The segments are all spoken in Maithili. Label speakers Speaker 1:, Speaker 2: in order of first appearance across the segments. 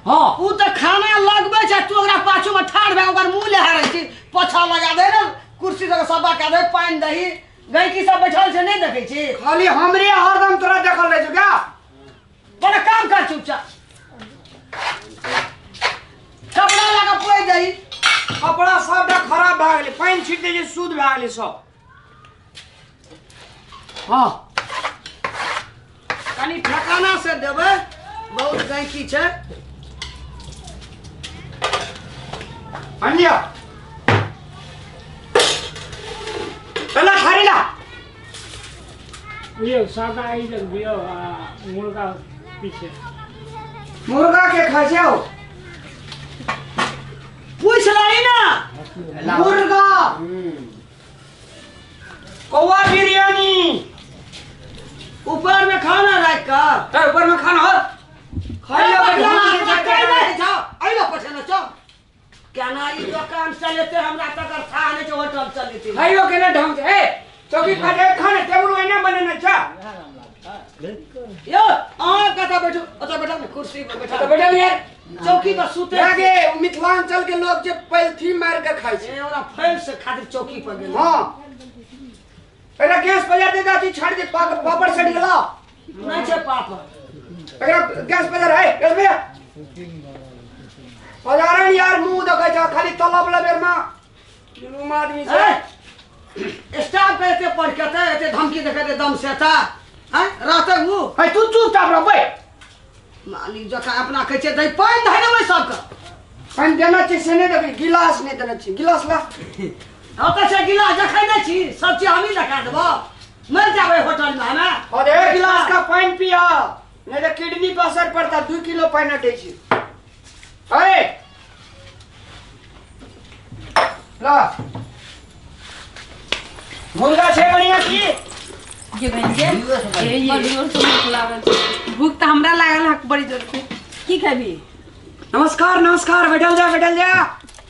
Speaker 1: हां
Speaker 2: उ त खाना लगबै छै तू ओकरा पाछू में ठाढ़ भए ओकर मुंह लेहारै छी पोछा लगा दे ने कुर्सी से सबा का दे पानि दही गैकी सब बैठल छै नहीं देखै छी
Speaker 1: खाली हमरे हरदम तोरा देखल रहै छौ क्या
Speaker 2: बड़ा काम कर चुपचाप कपड़ा लगा पोइ दही
Speaker 1: कपड़ा सबटा खराब भए गेलै पानि छीट दै छै शुद्ध भए गेलै सब हाँ
Speaker 2: कनी ठेकाना से देबै बहुत गैकी छै
Speaker 1: आनि लिअ पहला थारी ला
Speaker 3: ये सादा आई जग दियो मुर्गा पीछे
Speaker 1: मुर्गा के खाइ छै हौ
Speaker 2: पूछ लाई ना
Speaker 1: मुर्गा कौवा बिरयानी
Speaker 2: ऊपर में खाना राख का
Speaker 1: ए ऊपर में खाना हो खाइ लो
Speaker 2: आइलो पछेना चौ केना ई दुकान चलेते हमरा तकर था नहीं छै होटल चलेते
Speaker 1: खाइयो के ना ढंग से ए चौकी खाटे खाना टेबुल ओइना बनेने छ
Speaker 2: यो अहाँ कतऽ बैठू ओतऽ बैठा ने कुर्सी पर बैठा
Speaker 1: तो बैठल यार
Speaker 2: चौकी पर सुते
Speaker 1: लागे मिथिलांचल के लोग जे पैलथी मार के खाइ छै
Speaker 2: ए ओरा फैल से खातिर चौकी पर गेल
Speaker 1: हां एकरा गैस पजार दे दाती छाड़ दे पापड़ सड़ गेला
Speaker 2: नहीं छै पापड़
Speaker 1: एकरा गैस पजार है गैस पजार पजारन यार मुंह देखै छ खाली तलब लबेर में जुलूम आदमी छै
Speaker 2: स्टाफ के एते पढ़ के ते एते धमकी देखे दे दम से ता हैं रहते उ
Speaker 1: है तू चुपचाप रह बैठ
Speaker 2: मालिक जका अपना कहै छै दही पानि धइ देबै सबके
Speaker 1: पानि देना छै से नहि देबै गिलास नहि देना छै गिलास ला
Speaker 2: ओतऽ छै गिलास देखै नहि छी सब चीज हमही देखा देबो मरि जाबै होटल में हमे
Speaker 1: और एक गिलास का पानि पिया नहीं तो किडनी पर असर पड़ता 2 किलो पानि हटै छै अरे ला मुर्गा छै बढ़िया की
Speaker 4: के बहन के बड़ी जोर से भूख लागल छै। भूख तऽ हमरा लागल हक बड़ी जोर से
Speaker 5: की खेबी
Speaker 1: नमस्कार नमस्कार बैठल जा बैठल जा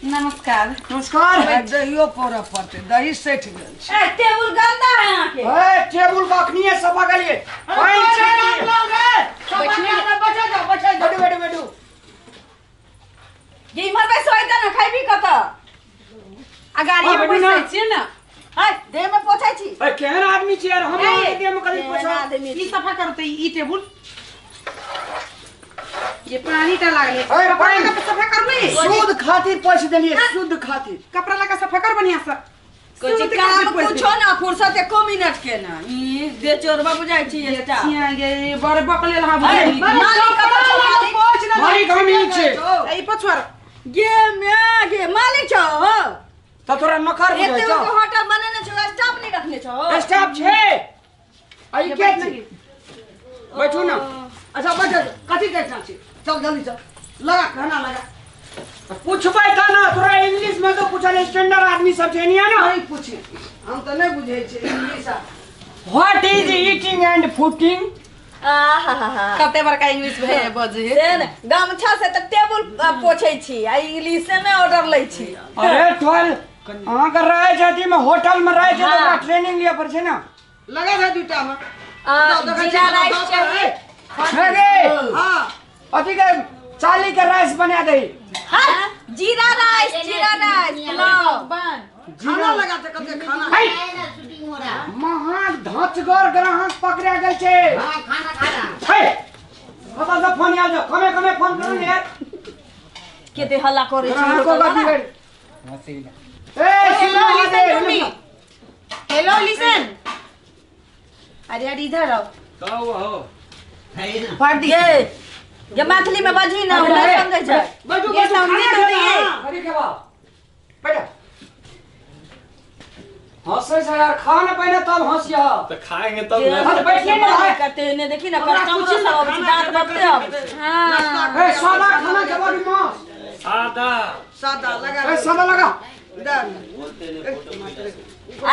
Speaker 4: नमस्कार
Speaker 1: नमस्कार
Speaker 2: दहियो पौरऽ पड़तै दही सठि गेल छै
Speaker 5: ए टेबुल गंदा है अहाँ के
Speaker 1: ए टेबुल के अखनिए सफा करिए पानि छीट दिए।
Speaker 2: बैठे जाओ बैठे जाओ
Speaker 1: बैठू बैठू बैठू
Speaker 5: जे इम्हर बैसो होइते ने खेबी कतऽ
Speaker 4: आ गाड़ी
Speaker 1: हाँ,
Speaker 4: में
Speaker 1: बैठू ना।
Speaker 4: बैसै छियै ने
Speaker 5: है देह में पोछै छी
Speaker 1: ए केहन आदमी छी यार हम
Speaker 4: ए,
Speaker 1: देह में कभी
Speaker 5: केहन
Speaker 1: पोछा
Speaker 5: आदमी
Speaker 4: ई
Speaker 5: छी।
Speaker 4: सफा करतै ई टेबुल ये पानी टा लागले
Speaker 1: ए,
Speaker 4: कपड़ा
Speaker 1: पानि।
Speaker 4: लगा के सफा करबै
Speaker 1: शुद्ध खातिर पैसा देलिए शुद्ध खातिर
Speaker 4: कपड़ा लगा सफा कर बढ़िया से
Speaker 5: कुछ
Speaker 4: शुद्ध
Speaker 5: काम
Speaker 4: खातिर पैसा
Speaker 5: कुछो ना फुर्सत एको मिनट के ना ई बेचोरबा बुझाइ छी एकटा
Speaker 4: छिया गे बड़ बकलेल हा
Speaker 5: ए,
Speaker 4: बुझली
Speaker 5: मालिक कतऽ छौ मालिक
Speaker 1: मालिक हम ही छै
Speaker 4: ई पछुआर
Speaker 5: गे म्या गे मालिक छौ हो
Speaker 1: त तोरा नखर
Speaker 5: एते
Speaker 1: बुझाइ
Speaker 5: बड़का
Speaker 1: छौ
Speaker 5: होटल बनेने छौ स्टाफ नहीं रखने छौ
Speaker 1: स्टाफ छै आ ई के छी बैठू ना
Speaker 2: अच्छा बैठ जाओ कथी कहना छी चल जल्दी चल लगा खाना लगा
Speaker 1: पूछबै त ना तोरा इंग्लिश में तो पूछल स्टैंडर्ड आदमी सब छै निया ना
Speaker 2: नहीं पूछे हम तो नहीं बुझे छी English
Speaker 1: what is eating and footing
Speaker 5: आहाहा
Speaker 4: कते बड़का इंग्लिश भे बजे
Speaker 5: से ने गमछा से तऽ टेबुल पोछै छी आ इंग्लिशे में ऑर्डर लै छी
Speaker 1: अरे टोल अहाँ के रहै छै अथी में होटल में रहै छै त ओकरा ट्रेनिंग लिअ पड़ै छै ना
Speaker 2: लगा दे दूटा में
Speaker 5: आ, जीरा राइस चाही
Speaker 1: हे गे
Speaker 2: हां
Speaker 1: अथी के चाली के राइस बना दही
Speaker 5: हाँ, जीरा राइस पुलाव
Speaker 2: खाना लगा दे कते खाना
Speaker 1: है
Speaker 6: शूटिंग हो रहा
Speaker 1: महान धचगर ग्राहक पकड़ा गेल छै
Speaker 6: हाँ खाना खाना
Speaker 1: है कतऽ से फोन आयल छौ कमे कमे फोन करू ने यार
Speaker 5: केते हल्ला करै छै
Speaker 1: ग्राहको
Speaker 5: होटल
Speaker 1: का
Speaker 5: वाला।
Speaker 1: बिगड़ ए
Speaker 4: हेलो
Speaker 1: सुन
Speaker 4: listen to me hello listen अरे यार इधर आओ
Speaker 3: का हुआ हो
Speaker 4: फाड़ दी
Speaker 5: गे गे मैथिली में बाजही ना ओ नहीं समझै छै
Speaker 2: बैठू
Speaker 4: ये
Speaker 2: बैठू
Speaker 4: समझे
Speaker 2: खाना
Speaker 4: तो
Speaker 2: खेना,
Speaker 4: नहीं।
Speaker 2: हाँ।
Speaker 1: अरे के बाप बैठ हंसै छै यार खा न पहिने तब हंसिया
Speaker 7: तो खाएंगे तब
Speaker 5: जे
Speaker 7: ना
Speaker 1: हाँ, बैठिए ना भाई।
Speaker 5: कते ने देखी ना
Speaker 2: हमरा
Speaker 5: कस्टमर
Speaker 2: कुछ
Speaker 5: सब अबै छै
Speaker 2: खाना
Speaker 5: दाँत बकते अबै छै
Speaker 4: हां
Speaker 1: ए सादा खाना खेबा कि मांस
Speaker 3: सादा
Speaker 2: सादा लगा
Speaker 1: ए सादा लगा
Speaker 2: दे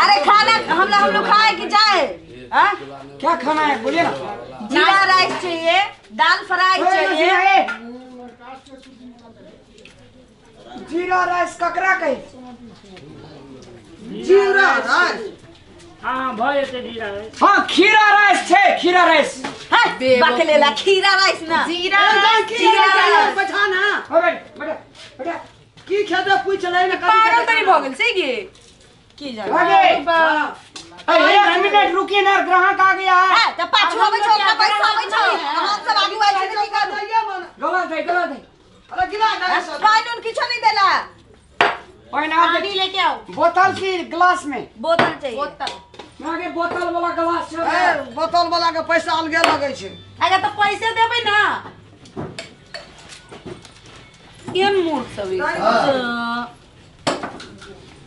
Speaker 5: अरे खाना हमला हम लोग खाए कि जाए हाँ?
Speaker 1: क्या खाना है बोलिए ना
Speaker 5: जीरा राइस चाहिए दाल फ्राई
Speaker 1: ए,
Speaker 5: चाहिए
Speaker 1: ए, जीरा राइस ककरा कही
Speaker 2: जीरा राइस
Speaker 3: हाँ भऽ जेतै जीरा राइस
Speaker 1: हाँ खीरा राइस छै खीरा राइस
Speaker 5: है बकलेला खीरा राइस ना
Speaker 4: जीरा राइस
Speaker 2: जीरा राइस बैठा ना
Speaker 1: हां बैठ बैठ बैठ
Speaker 2: की खेते पूछ ले ना
Speaker 4: पागल तनी भ गेल छै गे
Speaker 5: की जाने
Speaker 1: आगे एक मिनट रुकिए ना ग्राहक आ गया है
Speaker 5: हां त पाछू आबै छौ अपना पैसा आबै छौ हम सब आगू आइ छी की करू
Speaker 1: गलत है गलत है।
Speaker 2: अरे गिला ना
Speaker 5: पानी उन किछो नहीं देला।
Speaker 4: पानी लेके आओ।
Speaker 1: बोतल की ग्लास में?
Speaker 5: बोतल चाहिए।
Speaker 4: बोतल
Speaker 1: आगे बोतल वाला ग्लास छै।
Speaker 2: ए बोतल वाला के पैसा अलगे लगै छै।
Speaker 4: अगर तो पैसे देबै ना केन मूर्ख सब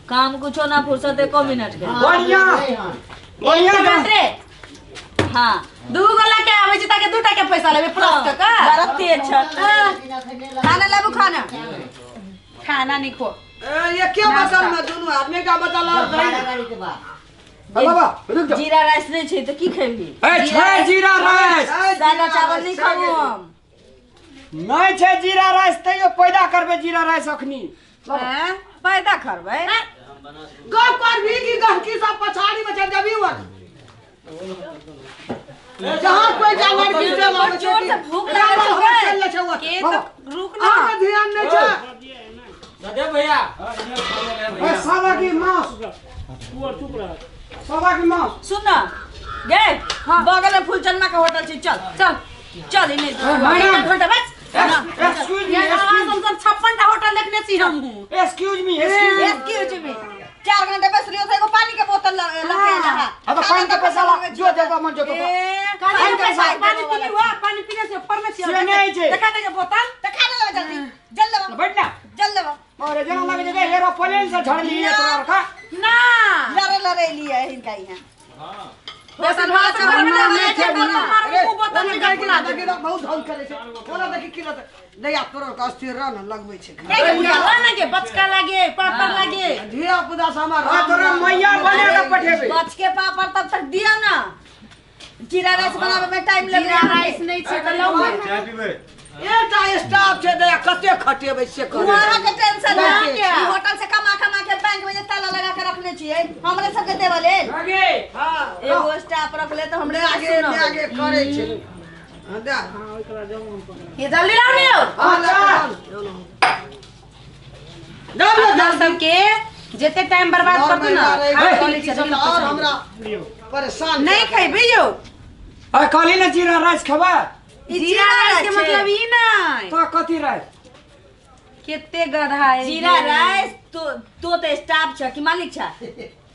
Speaker 5: काम कुछो ना फुर्सत एको मिनट के।
Speaker 1: बढ़िया बढ़िया
Speaker 4: रे।
Speaker 5: हां
Speaker 4: दू गोला के आबै छै ताके दूटा के पैसा लेबै प्लस टका।
Speaker 5: बड़ा तेज छ। खाना लाबू खाना।
Speaker 4: खाना नहीं खो।
Speaker 2: ए ये के बोतल में दुनु आदमी का बोतल और
Speaker 6: गाड़ी के बाद
Speaker 1: बाबा रुक जाओ।
Speaker 5: जीरा राइस नहीं छै त की खेबी?
Speaker 1: ए छै जीरा राइस।
Speaker 5: सादा चावल नहीं खाबू हम।
Speaker 1: नहीं छै जीरा राइस तैयो पैदा करबे जीरा राइस अखनी।
Speaker 5: हैं पैदा करबे?
Speaker 2: गप कर भी की गहकी सब पछाड़ी में चल जबी वर जहां कोई जानवर खींचे लावे छै
Speaker 5: जोर से भूख लागल
Speaker 2: छै
Speaker 4: के तो रुक ना
Speaker 2: ध्यान नहीं छै।
Speaker 3: दे भैया
Speaker 1: ए सादा की मांस
Speaker 3: चुप रह
Speaker 1: सादा की मांस।
Speaker 5: सुन ना गे बगल में फूलचन्ना का होटल छै चल चल चल इने घंटा बस।
Speaker 1: एक्सक्यूज मी
Speaker 4: हम सब 56 टा होटल देखने छी हम।
Speaker 1: एक्सक्यूज मी एक्सक्यूज
Speaker 5: मी 4 घंटे बस लियो एगो पानी के बोतल लके आला है।
Speaker 1: अब पानी के पैसा ला जो देता मन जो तो
Speaker 4: पानी के पैसा पानी पीली हुआ पानी पीने से ऊपर में छियो
Speaker 1: नहीं छे
Speaker 4: देखा दे के बोतल
Speaker 5: देखा दे जल्दी जल्दी
Speaker 1: बैठ ना
Speaker 5: जल्दी
Speaker 1: और जना लगे जगह एरोप्लेन से झड़ लिए तोरा रखा
Speaker 4: ना
Speaker 5: लरे लरे लिए इनका यहां।
Speaker 3: हां
Speaker 4: बोतल में
Speaker 2: अरे बोतल में के बहुत धन करे छै बोला देखि की लत दया तोरा का अस्थिर रह न लगबै छै।
Speaker 4: ना के बचका लागे पापड़ लागे
Speaker 2: धिया पुता से हमर
Speaker 1: हां तोरा मैया बने के पठेबे
Speaker 5: बच के पापड़ तब तक दिया ना। जीरा राइस बनावे में टाइम लगे।
Speaker 4: जीरा राइस नहीं छै त लौ
Speaker 7: चाय पीबे।
Speaker 2: एकटा स्टाफ छै दया कते खटेबै से करे
Speaker 5: वहां के टेंशन ना ई होटल से कमा कमा के बैंक में जे ताला लगा के रखने छियै हमरे सब के देबे लेल
Speaker 1: आगे।
Speaker 2: हां
Speaker 5: एगो स्टाफ रख ले त हमरे
Speaker 2: आगे आगे करे छै। हां दे
Speaker 3: हां ओकरा जाऊ हम पकड़ा
Speaker 4: ये जल्दी लाओ ने।
Speaker 2: हां
Speaker 4: अपना सबके जेते टाइम बर्बाद करतू ना
Speaker 2: और हमरा परेशान
Speaker 4: नहीं खेबे यो।
Speaker 1: अरे कहली ना जीरा राइस खेबा।
Speaker 4: जीरा राइस के मतलब ई नहीं
Speaker 1: तो कथी राइस?
Speaker 4: केते गधा है
Speaker 5: जीरा राइस। तो तो स्टाफ छ कि मालिक छ?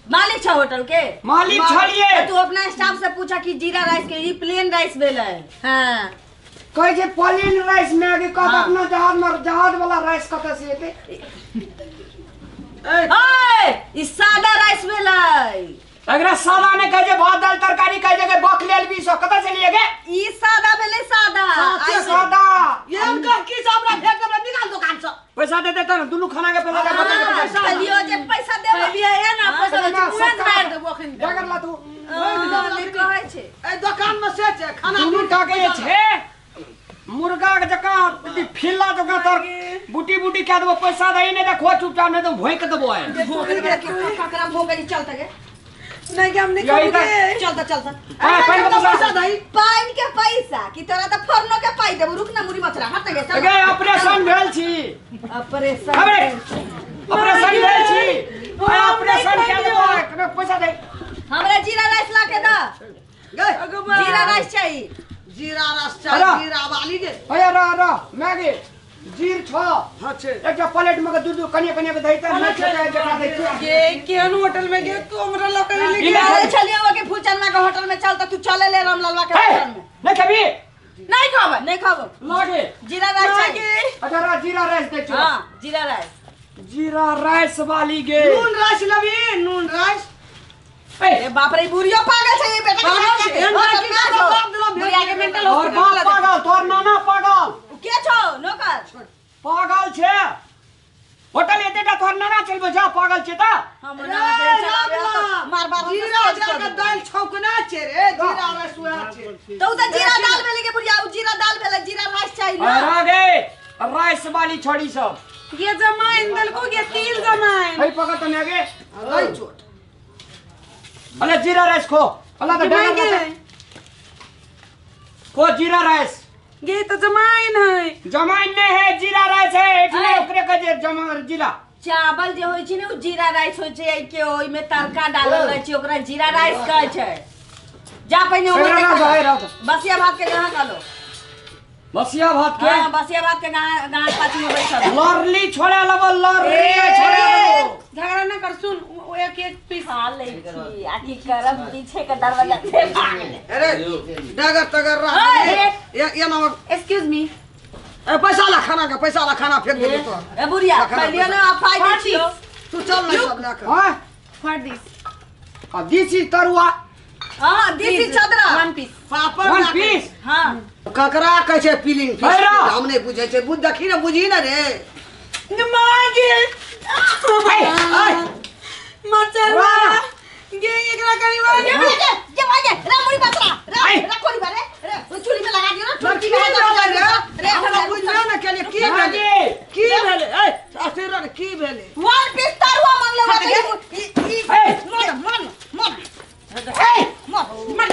Speaker 5: मालिक छ होटल के
Speaker 1: मालिक छलिए।
Speaker 5: तू अपना स्टाफ से पूछा कि जीरा राइस के ई प्लेन राइस भेलै। हां
Speaker 1: कहै छै प्लेन राइस में आगे कह अपना जहाज में जहाज वाला राइस कत से एते?
Speaker 5: ओए ई सादा राइस भेलै।
Speaker 1: अगरा सादा ने कहे जे भात दाल तरकारी कहे जे बक लेल 20 कत से लिए गे?
Speaker 5: ई सादा भेलै सादा
Speaker 1: सादा
Speaker 2: ये हम कह की से हमरा भेट हमरा निकाल दुकान से
Speaker 1: पैसा दे देता ना दुनु खाना के पैसा दे बता
Speaker 5: लियो जे पैसा देबो
Speaker 4: लियो ए ना पैसा दे तुरंत मार देबो अखन
Speaker 1: जागर ला तू
Speaker 5: नहीं कहै छै
Speaker 2: ए दुकान में से छै खाना
Speaker 1: दुनु का के छै मुर्गा के जका फिल्ला जका तर बूटी बूटी कह देबो पैसा दे नहीं त खो चुपचाप नहीं तो भोंक देबो है।
Speaker 5: ककरा भोंक चल तके
Speaker 4: नहीं हम नहीं खाएंगे।
Speaker 5: चलता चलता
Speaker 1: पानी के पैसा
Speaker 5: दई पानी के पैसा कि तोरा त फरनो के पाई देबो। रुक ना मुरी मचरा हट गे चल।
Speaker 1: अगे ऑपरेशन भेल छी।
Speaker 5: ऑपरेशन
Speaker 1: ऑपरेशन भेल छी। ऑपरेशन के देबो पैसा दे
Speaker 5: हमरा जीरा राइस ला के द। जीरा राइस चाहिए।
Speaker 2: जीरा राइस चाहिए जीरा वाली के।
Speaker 1: अरे र र मैगी जीर छ।
Speaker 2: हां छै
Speaker 1: एकटा प्लेट में दूध कनिया कनिया के दही त नहीं छै जका दे
Speaker 4: के केहन होटल में गे तू हमरा लक ले
Speaker 5: के अरे चलियो के फूलचन्ना के होटल में चल त तू चले ले रामलालवा के होटल में।
Speaker 1: नहीं खेबी?
Speaker 5: नहीं खाबो नहीं खाबो
Speaker 1: लागे
Speaker 5: जीरा राइस चाहिए।
Speaker 1: अच्छा जीरा राइस दे छो।
Speaker 5: हां जीरा राइस
Speaker 1: जीरा राइस वाली गे
Speaker 2: नून राइस लबी नून राइस।
Speaker 5: ए बाप रे बुढ़ियो पागल छै बेटा के बुढ़िया के मेंटल
Speaker 1: हॉस्पिटल बाप पागल तोर नाना पागल
Speaker 5: के छौ नौकर पागल
Speaker 1: छे होटल एतेटा तोर नाना चलबो जा पागल छे त
Speaker 5: हमर नाना चलाबे मार मार
Speaker 2: जीरा जा के दाल छौकना छे रे जीरा राइस वह छे
Speaker 5: त उ त जीरा दाल भेले के बुढ़िया उ जीरा दाल भेले जीरा राइस चाहिए ना।
Speaker 1: अरे गे राइस वाली छोड़ी सब
Speaker 4: ये जमाइन दल को ये तिल जमाइन
Speaker 1: हई पकड़ त ने गे
Speaker 2: लाई चोट
Speaker 1: अरे जीरा राइस खो अल्लाह त डाल खो जीरा राइस
Speaker 4: ये तो जमाइन है।
Speaker 1: जमाइन नहीं है जीरा राइस है। के जे जमा जीरा
Speaker 5: चावल जे होय छै ने उ जीरा राइस होय छै के ओय में तड़का डालल रहै छै ओकरा जीरा राइस कहै छै। जा पहिने ओ बसिया भात के कहां कालो
Speaker 1: बसिया भात के।
Speaker 5: हां बसिया भात के गांव पाछू में बैठल
Speaker 1: लरली छोड़ा लेबो लरली छोड़ा लेबो।
Speaker 4: झगड़ा ना कर सुन एक एक पीस
Speaker 5: खा ले छी आ की करब पीछे के दरवाजा से भाग ले।
Speaker 2: अरे डगर तगर रह ये ना
Speaker 4: एक्सक्यूज मी
Speaker 2: ए पैसा ला खाना का पैसा ला खाना फेंक दे तो।
Speaker 5: ए बुढ़िया पहले ना फाइ दे छियो
Speaker 2: तू चल ना सब लेके।
Speaker 1: हां
Speaker 4: फॉर this
Speaker 1: आ this is तरुआ।
Speaker 5: हां this is चदरा
Speaker 4: वन पीस
Speaker 2: पापड़
Speaker 1: वन पीस।
Speaker 5: हां
Speaker 2: ककरा कहै छै पीलिंग फिश हम नै बुझै छै बुझ देखी ना बुझी ना रे
Speaker 4: मागे मचरवा गे एकरा करी मागे
Speaker 5: जे मागे रे मुड़ी बतरा रे रखोरी बारे रे ओ चूली में लगा दियो ना चूली में
Speaker 2: लगा रे रे हमरा बुझलो ना केले की भेले की भेले ए असर रे की भेले
Speaker 5: वन पीस तरुआ मांगले बात ई मन मन मन
Speaker 1: ए
Speaker 5: मन मन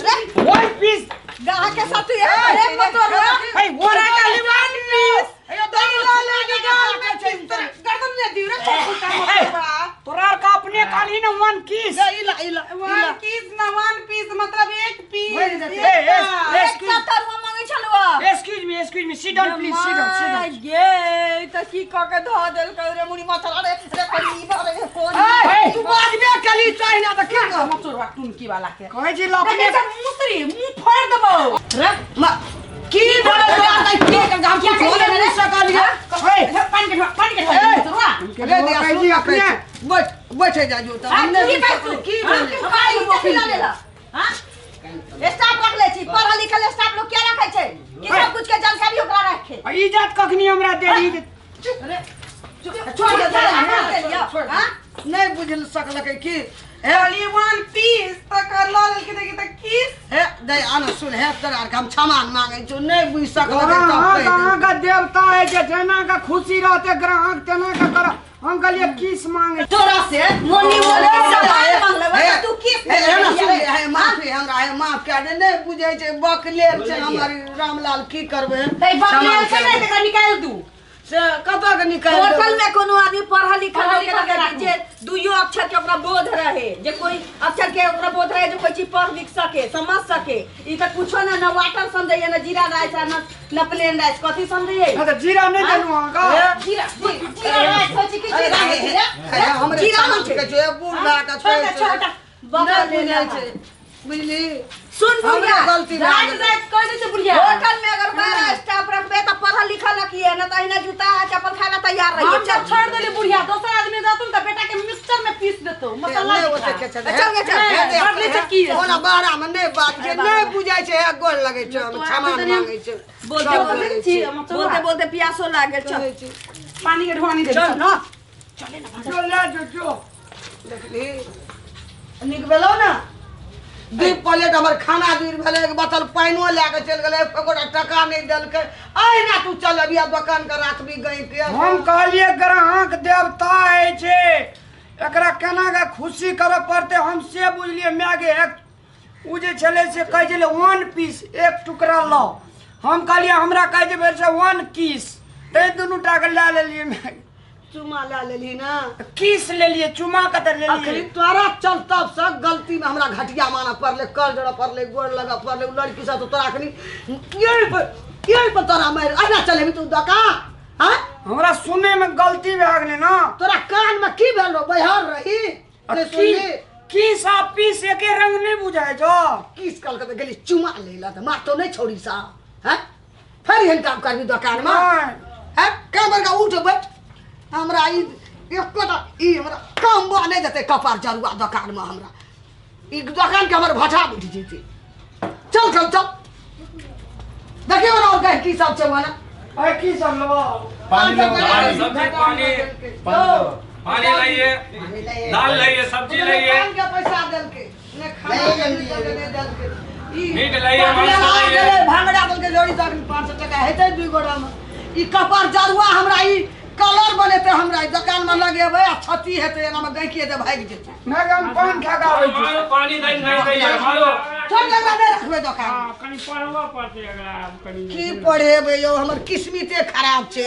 Speaker 5: रे
Speaker 1: वन पीस
Speaker 5: गाह के साथ ये रे मतरवा
Speaker 1: ए वन
Speaker 4: काली वन पीस
Speaker 2: ए दही
Speaker 4: ला ले गाल में गर्दन ले दियो रे छोटा मतरवा
Speaker 1: तोरा का अपने काली ना वन किस
Speaker 2: इला इला
Speaker 4: वन किस ना वन पीस मतलब एक पीस।
Speaker 1: ए
Speaker 5: एक तरुआ मांगे छलवा।
Speaker 1: Excuse me sit down please sit down sit down.
Speaker 5: ये त की क के ध देल कर रे मुनी मतरवा रे रे करी बारे कोन
Speaker 2: तू बाजबे केली चाहि ना त की कह
Speaker 4: मतरवा टुनकी वाला के
Speaker 1: कहै छी अपने
Speaker 4: मुसरी मुंह फोड़ देबो
Speaker 2: रे की भेलै तोरा त की हम कुछ बोले नहीं सकलिए।
Speaker 1: ए
Speaker 4: पानी के मतरवा
Speaker 2: रे दे कहै छी अपने बैठ बैठ जा जो त हम नहीं की भेलै
Speaker 5: हमारी इज्जत लेला। हां स्टाफ रख ले छी पढ़ल लिखल स्टाफ लोग क्या रखै छै कि सब कुछ के जानकारी ओकरा रखे।
Speaker 1: इज्जत कखनी हमरा देली
Speaker 2: अरे छोड़ दे छोड़। हां नहीं बुझ सकलकै की
Speaker 4: खाली वन पीस त कर ल लेलके देखी त किस
Speaker 2: हे दे आना सुन हे तोरा आर के हम क्षमा मांगै छौ नहीं बुझ सकलकै तब
Speaker 1: कह कहां का देवता है जे जेना का खुशी रहते ग्राहक तेना का कर। हम कहलिए किस मांगे
Speaker 5: तोरा से मोनी मोनी सामान मांगले तू किस
Speaker 2: हे ना सुन हे माफी हमरा हे माफ कर दे नहीं बुझै छै बकलेल छै हमर रामलाल की करबै
Speaker 4: त बकलेल छै नै त निकाल दू
Speaker 2: से कतऽ के निकाल
Speaker 5: होटल में कोनो आदमी पढ़ल लिखल होके जे दुइयो अक्षर के ओकरा बोध रहे जे कोई अक्षर के ओकरा बोध रहे जे कोई चीज पढ़ लिख सके समझ सके। ई त कुछो ना ना वाटर समझैए ना जीरा राइस ना ना प्लेन राइस कथी समझैए।
Speaker 1: हां त जीरा नहीं देलु अहाँ का
Speaker 5: जीरा जीरा राइस होइ छै कि जीरा होइ छै
Speaker 2: हमरे
Speaker 5: जीरा होइ छै
Speaker 2: जे बूढ़ भए के छै
Speaker 4: छोटा
Speaker 2: बकल बुझै छै बुझली
Speaker 5: सुन बुढ़िया
Speaker 2: गलती
Speaker 4: रात रात कह दे छै बुढ़िया
Speaker 5: होटल में अगर 12 स्टाफ रखबे त पढ़ल लिखल रखिए ना त अहिना जूता चप्पल खाना तैयार रहिए।
Speaker 4: हम छोड़ देली बुढ़िया दोसर आदमी जातुन त बेटा के मिक्सचर में पीस देतो मसाला
Speaker 2: नहीं ओते के छै
Speaker 5: चल गे चल
Speaker 4: बदले छै की
Speaker 2: ओना बारा में नहीं बात छै नहीं बुझै छै हे गोर लगै छै हम क्षमा मांगै छै
Speaker 5: बोलते बोलते बोलते प्यासो लागल चल
Speaker 4: पानी के ढोआनी दे
Speaker 2: चल ना
Speaker 4: चले ना
Speaker 1: चल ले जो जो
Speaker 2: देखली निक भेलौ ना 2 प्लेट हमर खाना दूर भेलै एक बोतल पानिओ लए के चलि गेलै एकोटा टका नहि देलकै। अहिना तू चल अबिया दोकान के राखबी गई के।
Speaker 1: हम कहलिए ग्राहक देवता है छै एकरा केना के खुशी करे पड़ते हम से बुझलिए माय एक उ जे छलै से कहै छलै वन पीस एक टुकड़ा लाओ। हम कहलिए हमरा कहै छै भेल से वन किस तै दुनू टा के लए लेलिए माय
Speaker 2: चुमा ला लेली ना
Speaker 1: किस लेलिए चुमा कत लेलिए।
Speaker 2: अखनी तोरा चल तब से गलती में हमरा घटिया माना पड़ले कर जड़ पड़ले गोड़ लगा पड़ले लड़की से तो तोरा अखनी यही पर तोरा मार अहिना चलेबी तू दोकान। हां
Speaker 1: हमरा सुने में गलती भए गेलै ना।
Speaker 2: तोरा कान में की भेल बहर रही नहीं सुनली
Speaker 1: किस आ पीस एके रंग नहीं बुझाय छौ।
Speaker 2: किस कल के गेली चुमा लेला त मार तो नहीं छोड़ी सा। हां फेर एहन काम करबी दोकान में। हां का बरका उठ बैठ हमरा ई एकोटा ई हमरा काम बा नहीं देते कपार जरुआ दोकान में हमरा ई दोकान के हमर भठा उठ जेते। चल चल चल देखियो ना और कह की सब छै माना
Speaker 1: अरे की सब लेबो
Speaker 7: पानी सब्जी पानी पानी लाइए दाल लाइए सब्जी लाइए
Speaker 2: पान के पैसा देलके ने खाना के ने देलके ई
Speaker 7: मीट लाइए मांस लाइए
Speaker 2: भांगड़ा देलके जोड़ी तक 500 टका हेतै दुई गोड़ा में। ई कपार जरुआ हमरा ई कलर बनेते हमरा दुकान में लगेबै आ छती हेतै एना में गैकी दे भागि जेतै।
Speaker 1: ना हम पान खा के आबै छी।
Speaker 7: पानी दै नहीं दै मारो
Speaker 2: छोड़ दे नहीं रखबै दुकान।
Speaker 3: हां कनी पढ़बो पड़तै एकरा कनी
Speaker 2: की पढ़ेबै यौ हमर किस्मते खराब छै।